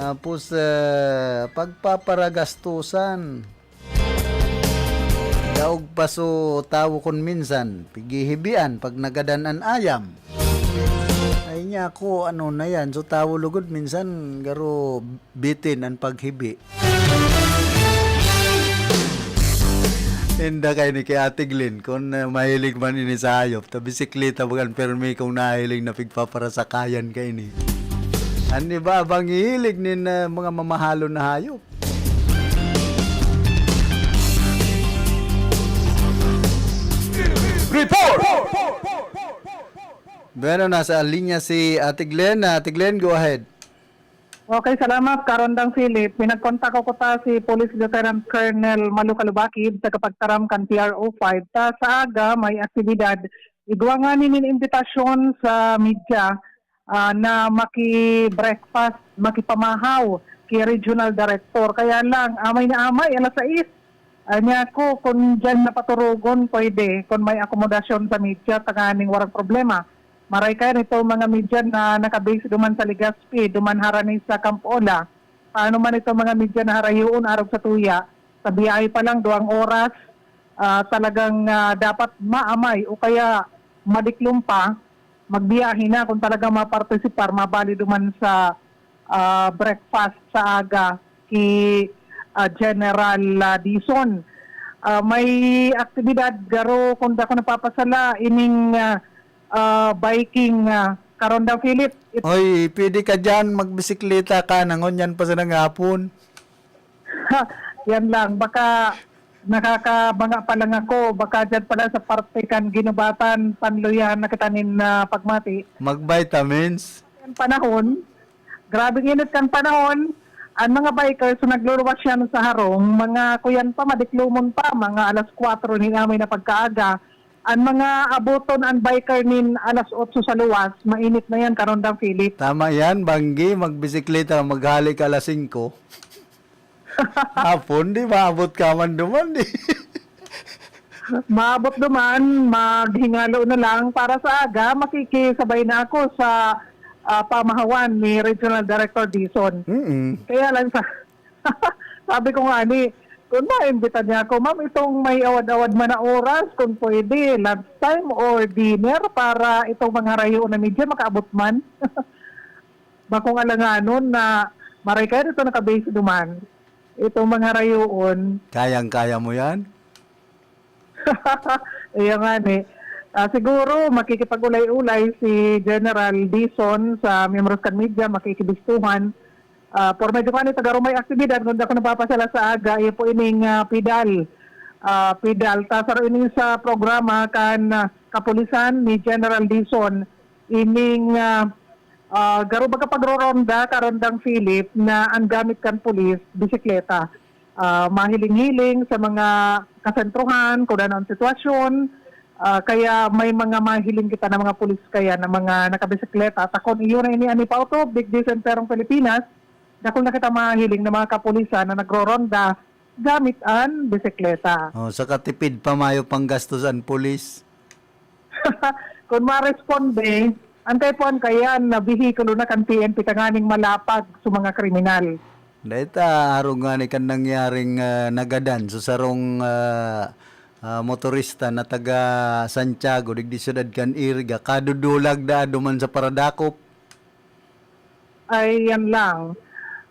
Tapos, ah, pagpaparagastusan. Daog pa so tawo kun minsan, pighihibian pag nagadan an ayam. Ay niya ako, ano na yan? So tawo lugod minsan, garo bitin an paghibi. Inda kay ni kay Ate Glenn, kung, ah, mahilig man ini sa hayop, ta bisikleta bagan permi kung nahiling na pigpaparasakayan ka ini. An iba abang hihilig nin, ah, mga mamahalon na hayop. Report! Bueno, nasa linya si Ate Glenn. Ate Glenn, go ahead. Okay, salamat, Karondang Philip. Pinagkontak ko ta si Police Lieutenant Colonel Malu Kalubakid, tagapagtaram kan P R O five. Ta sa aga, may aktibidad. Igwa nga nin imbitasyon sa media, ah, na maki-breakfast, makipamahaw ki Regional Director. Kaya lang, amay na amay, alas sais. Anya ko, kung diyan napaturugon, pwede. Kung may akomodasyon sa media, tanganing warang problema. Maray kaya nito mga media na nakabase duman sa Legazpi, duman harani sa Camp Ola. Paano man ito mga media na harayoon arog sa tuya? Sa biyahe pa lang, duwang oras, ah, talagang, ah, dapat maamay o kaya madiklom pa, magbiyahe na kung talagang mapartisipar, mabali duman sa, ah, breakfast sa aga ki, ah, General, ah, Dizon. Ah, may aktibidad, garo, kung di ako napapasala, ining, ah, ah, biking, ah, Karondang Philip. It- Oy, pwede ka dyan, magbisikleta ka, nangon yan pa sa nangapon. Yan lang, baka nakakabanga pa lang ako, baka dyan pala sa parte kan ginubatan, panluyahan na kita nin, ah, pagmati. Mag-vitamins. Ang panahon, grabing init kan panahon, An mga bikers na nagluluwas yan sa harong, mga kuyan pa, madiklomon pa, mga alas kwatro nin amay na pagkaaga. An mga aboton an biker nin alas otso sa luwas, mainit na yan, Karondang Philip. Tama yan, Banggi, magbisikleta, maghali ka alas singko. Hapon, di maabot ka man duman, di. Maabot duman, maghingalo na lang. Para sa aga, makikisabay na ako sa, ah, pamahawan ni Regional Director Dison. Mm-mm. Kaya lang sa, sabi ko nga ni, kung maimbita niya ako, "Ma'am, itong may awad-awad man na oras, kung pwede, lunch time or dinner para itong mga rayo na media makaabot man." Bakong alanganon na maray kaya dito nakabase duman. Itong mga rayoon. Kayang-kaya mo yan? Iya nga ni. Ah, siguro makikipag-ulay-ulay si General Dison sa miyembros kan media, makikibistuhan. Ah, por medyo kani taga rumay aktibidad, kung ako napapasala sa aga, iyo po ining, ah, pidal. Ah, pidal. Ta saro ini sa programa kan, ah, kapulisan ni General Dison. Ining, ah, ah, garo baga pagro-ronda, Karondang Philip, na ang gamit kan pulis, bisikleta. Ah, mahiling-hiling sa mga kasentruhan, kung ano ang sitwasyon. Ah, kaya may mga mahiling kita na mga pulis kaya na mga nakabisikleta. Takon iyo na ini ani pa utop, digdi sa Enterong Pilipinas, dakul na kita mahiling na mga kapulisan na nagro-ronda gamit an bisikleta. Oh, sa katipid pa mayo panggastos an pulis. Kung maresponde, an kaipuhan kayan na behikulo na kan P N P tanganing malapag sa mga kriminal. Dahil ta, arog nga ni kan nangyaring, ah, nagadan sa sarong, ah, ah, motorista na taga Santiago, digdi siyudad kan Iriga, kadudulag na duman sa paradakop. Ay, yan lang.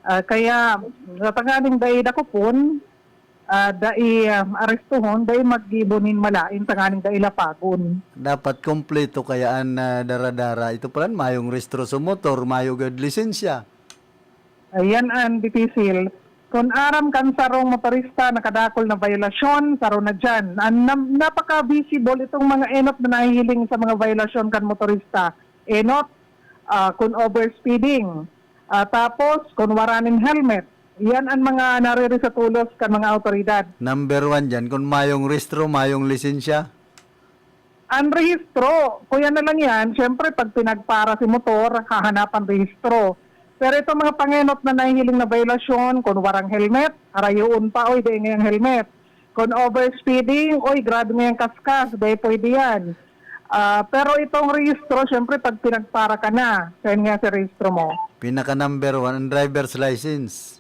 Ah, kaya, sa tanganing dai dakopon, ah, dai, ah, arestohon, dai maggibo nin malain tanganing dai lapagon. Dapat kompleto kaya an, ah, dara-dara. Ito palan, mayong rehistro sa motor, mayo gad lisensya. Ayan an dipisil. Kun aram kan sarong motorista na kadakul na violasyon, saro na diyan. An nam-, napaka-visible itong mga enot na nahihiling sa mga violasyon kan motorista. Enot, ah, kun overspeeding. Ah, tapos, kun wara nin helmet. Yan an mga nariri sa tolos kan mga awtoridad. Number one diyan, kun mayong rehistro, mayong lisensya. An rehistro, kuya na lang yan, siyempre, pag pinagpara si motor, hahanapan rehistro. Pero itong mga pangenot na nahihiling na violasyon, kun warang helmet, harayoon pa, "Oy, dai ngayang helmet." Kun overspeeding, "Oy, grabe ngayang kaskas, dai pwede yan." Ah, pero itong rehistro, siyempre, pag pinagpara ka na, kaya nga sa rehistro mo. Pinaka number one, ang driver's license.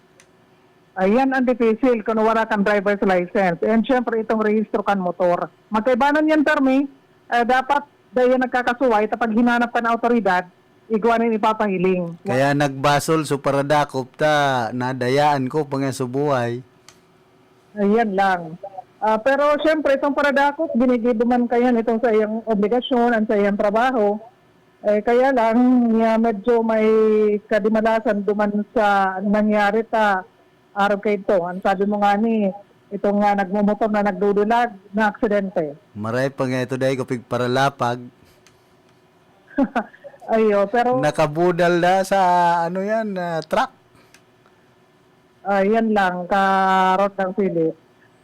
Ayan ang dipisil kun wara kang driver's license. And syempre, itong rehistro kan motor. Magkaibanan yan, permi. Eh, dapat, dahil yan nagkakasuway, ta pag hinanap kan awtoridad, igwa na yung ipapahiling. Kaya nagbasol so paradakop ta, nadayaan ko pa nga sa buhay. Ayan lang. Ah, pero syempre, itong paradakop, ginigibo man kayan itong sa iyang obligasyon, ang sa iyang trabaho. Eh, kaya lang, niya medyo may kadimalasan duman sa nangyari ta arog kaidto. Ang sabi mo nga ni, itong nga nagmumotor na nagdudulag, na aksidente. Maray pa nga ito, dahil ko pigparalapag. Ayo, pero Nakabudal na sa, ano yan, ah, truck. Ah, yan lang, Karondang Philip.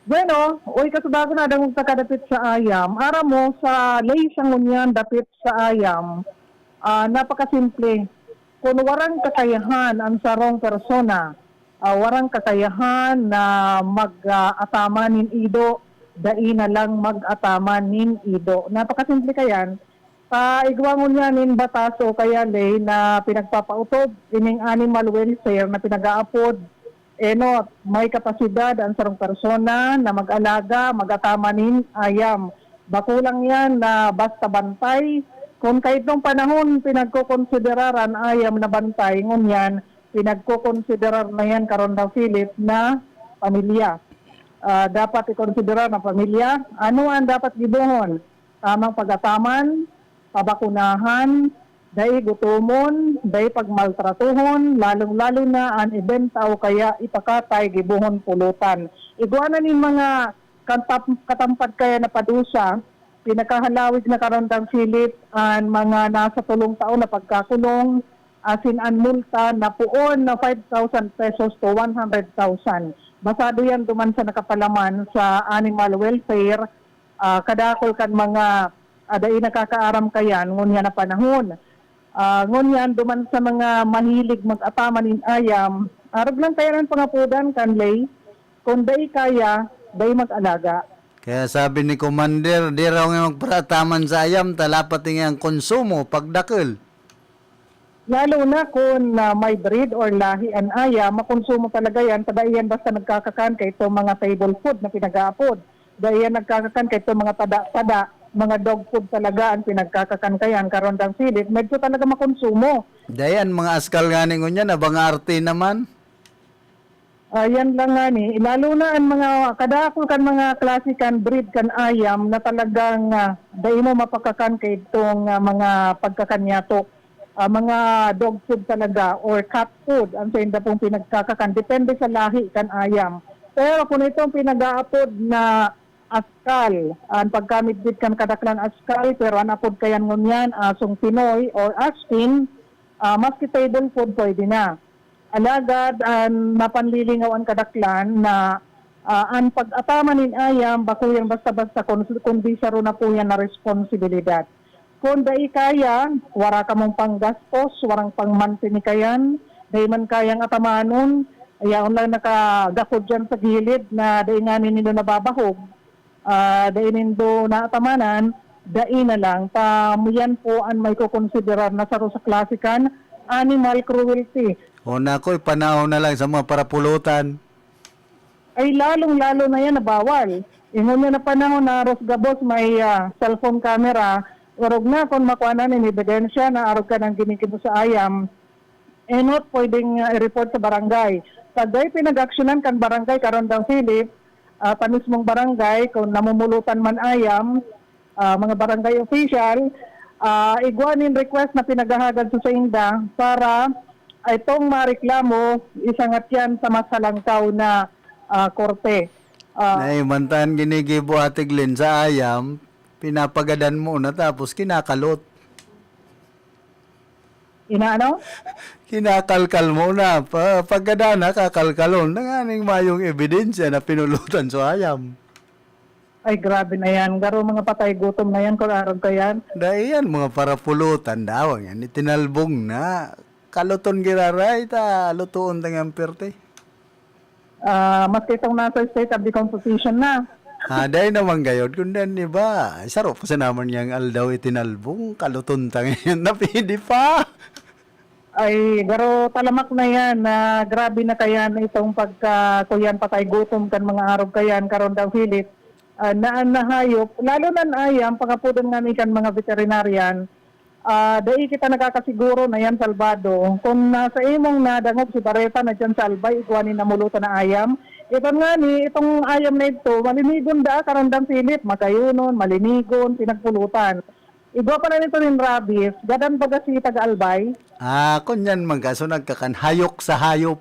Bueno, uy, kasubago na, dangog ta kadapit sa ayam. Aram mo, sa ley sa ngunyan, dapit sa ayam, ah, napakasimple. Kun warang kakayahan ang sarong persona, ah, warang kakayahan na mag, ah, ataman nin ido, dai na lang mag-ataman nin ido. Napakasimple kayan. Sa igwa ngunyan nin batas o kaya ley na pinagpapautob ining animal welfare na pinag-aapod, enot, may kapasidad an sarong persona na mag-alaga, mag-ataman nin ayam. Bako lang yan na basta bantay. Kun kaidtong panahon pinagkokonsiderar an ayam na bantay, ngunyan pinagkokonsiderar na yan, Karondang Philip, na pamilya. Ah, dapat ikonsiderar na pamilya. Ano an dapat gibohon? Tamang pag-ataman, pabakunahan, dai gutomon, dai pagmaltratuhon, lalong-lalo na an ibenta o kaya ipakatay, gibohon pulutan. Igwa na nin mga katap-, katampad kaya na padusa, pinakahalawig na, Karondang Philip, an mga nasa tolong taon na pagkakulong, asin an multa na poon na five thousand pesos to one hundred thousand. Basado yan duman sa nakapalaman sa animal welfare, ah, kadakul kan mga, ah, dai nakakaaram kayan ngunyan na panahon. Ah, ngunyan duman sa mga mahilig mag-ataman nin ayam, arog lang kayan an pangapodan kan ley, kun dai kaya, dai mag-alaga. Kaya sabi ni Commander, di raw nga magparataman sa ayam, ta lapat nga ang konsumo, pagdakul. Lalo na kun, ah, may breed or lahi an ayam, makonsumo talaga yan, ta dai yan basta nagkakakan kaitong mga table food na pinag-aapod. Dai yan nagkakakan kaitong mga tada-tada, mga dog food talaga an pinagkakakan kayan, karondang Philip, medyo talaga makonsumo. Dayan, mga askal ngani ngunyan, abang arte naman. Ah, yan lang ngani. Lalo na an mga kadakul kan mga klase kan breed kan ayam na talagang, ah, dai mo mapakakan kaitong, ah, mga pagkakan niyato. Ah, mga dog food talaga or cat food an sainda pong pinagkakakan. Depende sa lahi kan ayam. Pero kun itong pinag-aapod na askal, an pagkamidbid kan kadaklan askal, pero an apod kayan ngunyan, asong Pinoy or askin, ah, maski table food, pwede na. Alagad an mapanlilingaw an kadaklan na, ah, an pag-ataman nin ayam bako yan basta-basta kun, kundi saro na po yan na responsibilidad. Kun dai kaya, wara kamong panggastos, warang pangmantini kayan, dai man kayang atamanon, yaon lang nakagakod diyan sa gilid na dai ngani nindo nababahog. Ah, dai nindo naatamanan, dai na lang. Ta, yan po an maikokonsiderar na saro sa klase kan animal cruelty. O nako, ipanahon na lang sa mga parapulutan. Ay, lalong-lalo na yan na bawal. Ingon niya na panahon na aros gabos may, ah, cellphone camera, orog na kung makuha na nin ebidensya na arog ka nang ginigibo sa ayam, enot pwedeng, ah, i-report sa barangay. Pag dai pinag-aksyonan kan barangay, karondang Philip, ah, ta mismong barangay, kung namumulutan man ayam, ah, mga barangay official, ah, igwa nin request na pinaghahagad sa sainda para itong mareklamo, isangat yan sa mas halangkaw na, ah, korte. Ah, Nay, mantan ginigibo, Ate Glenn, sa ayam, pinapagadan mo na tapos kinakalot. Inaano? Kinakalkal mo na. Pa, pagkadana, kakalkalon na nganing mayong ebidensya na pinulutan sa ayam. Ay, grabe na yan. Garo mga patay gutom na yan, kung arog ka yan. Dai yan, mga parapulutan daw. Yan, itinalbong na. Kaluton giraray, ta lutuon ta nga perte. Ah, maski itong nasa state of decomposition na. Ah, dai naman gayod, kundi an iba. Saro pa sa naman niyang aldaw itinalbong, kaluton ta ngayon na pwede pa. Ay, garo talamak na yan, na grabe na kayan itong pagka, kuyan, patay gutom kan mga arog kayan, karondang Philip. Ah, na an nahayop, lalo na an ayam, pangapodan ngani kan mga veterinarian, ah, dai kita nakakasiguro na yan salbado. Kun nasa imong nadangog si Bareta na dyan sa Albay, igwa nin namulutan na ayam, iton ngani, itong ayam na ito, malinigon daa, karondang Philip, magayunon, malinigon, pinagpulutan. Igwa pala nito nin rabies, gadan baga si taga Albay. Ah, kunyan man ka, so nagkakan hayok sa hayop.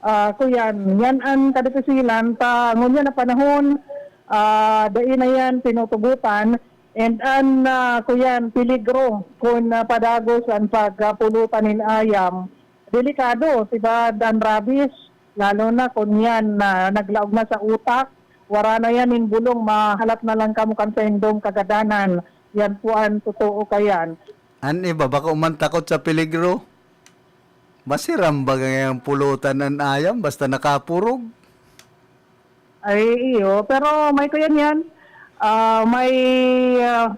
Ah, kuyan, yan an kadipisilan ta ngunyan na panahon, ah, dai na yan tinutugutan, and an, ah, kuyan, peligro kun, ah, padagos an pagpulutan nin ayam. Delikado, diba, an rabies, lalo na kun yan na naglaog na sa utak, wara na yan nin bulong, mahalat na lang kamo kan saindong kagadanan. Yan po an totoo kayan. An iba, bako man takot sa peligro. Masiram baga ngayang pulutan an ayam basta nakapurog? Ay, iyo. Pero may kuyan yan. Ah, may, ah,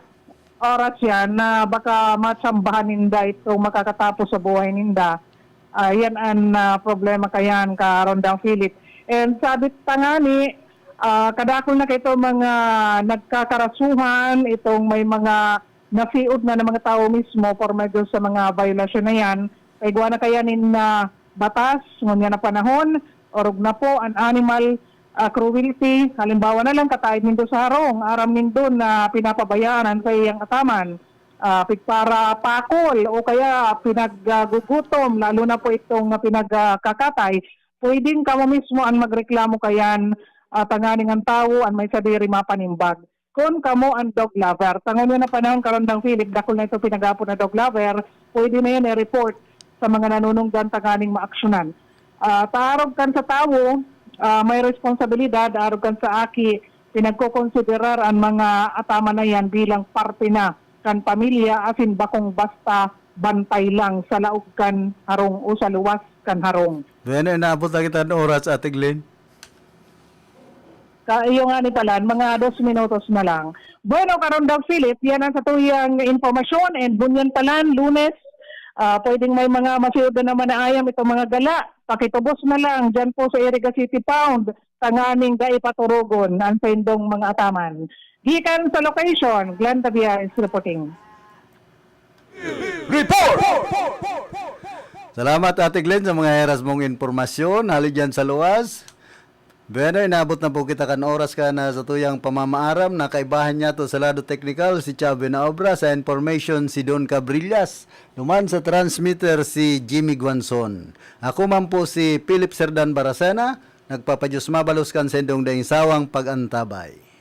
oras yan na baka matsambahan ninda itong makakatapos sa buhay ninda. Ah, yan ang, ah, problema kayan, Karondang Philip. And sabi ta ngani, ah, kadakul na kaito mga nagkakarasuhan, itong may mga nafiod na ng mga tao mismo por medio sa mga violasyon na yan. Kay igwa na kaya nin, ah, batas, ngunyan na panahon, orog na po, an animal, ah, cruelty. Halimbawa na lang, kataed nindo sa harong, aram nindo na pinapabayaan an saiyang ataman, ah, pigparapakol o kaya pinaggugutom, lalo na po itong, ah, pinagkakatay. Pwedeng kamo mismo an magreklamo kayan, ah, tanganing an tawo an may sadiri mapanimbag. Kun kamo an dog lover, ta ngunyan na panahon, Karondang Philip, dakul na itong pinag-aapod na dog lover, pwede na yan i-report sa mga nanunungdan tanganing maaksyonan. Ah, ta arog kan sa tawo, ah, may responsibilidad, arog kan sa aki, pinagkokonsiderar an mga ataman na yan bilang parte na kan pamilya, asin bakong basta bantay lang sa laog kan harong o sa luwas kan harong. Bueno, inaabot na kita ng oras, Ate Glenn. Ka, iyo nga ni palan, mga dos minutos na lang. Bueno, karon daw, Philip, yan ang satuyang impormasyon, and bunyan palan, Lunes, ah, pwedeng may mga masiud na naman na ayam itong mga gala. Pakitubos na lang dyan po sa Iriga City Pound, tanganing dai paturugon ang saindong mga ataman. Gikan sa location, Glenn Tabianes reporting. Report! Salamat, Ate Glenn, sa mga heras mong impormasyon. Hali dyan sa luwas. Bueno, inabot na po kita kan oras ka na sa tuyang pamamaaram na kaibahan niya to sa lado teknikal si Chubby na obra sa information si Don Cabrillas. Duman sa transmitter si Jimmy Guanzon. Ako man po si Philip Serdan Baracena, nagpapadyos mabalos kan sendong daing sawang pag-antabay.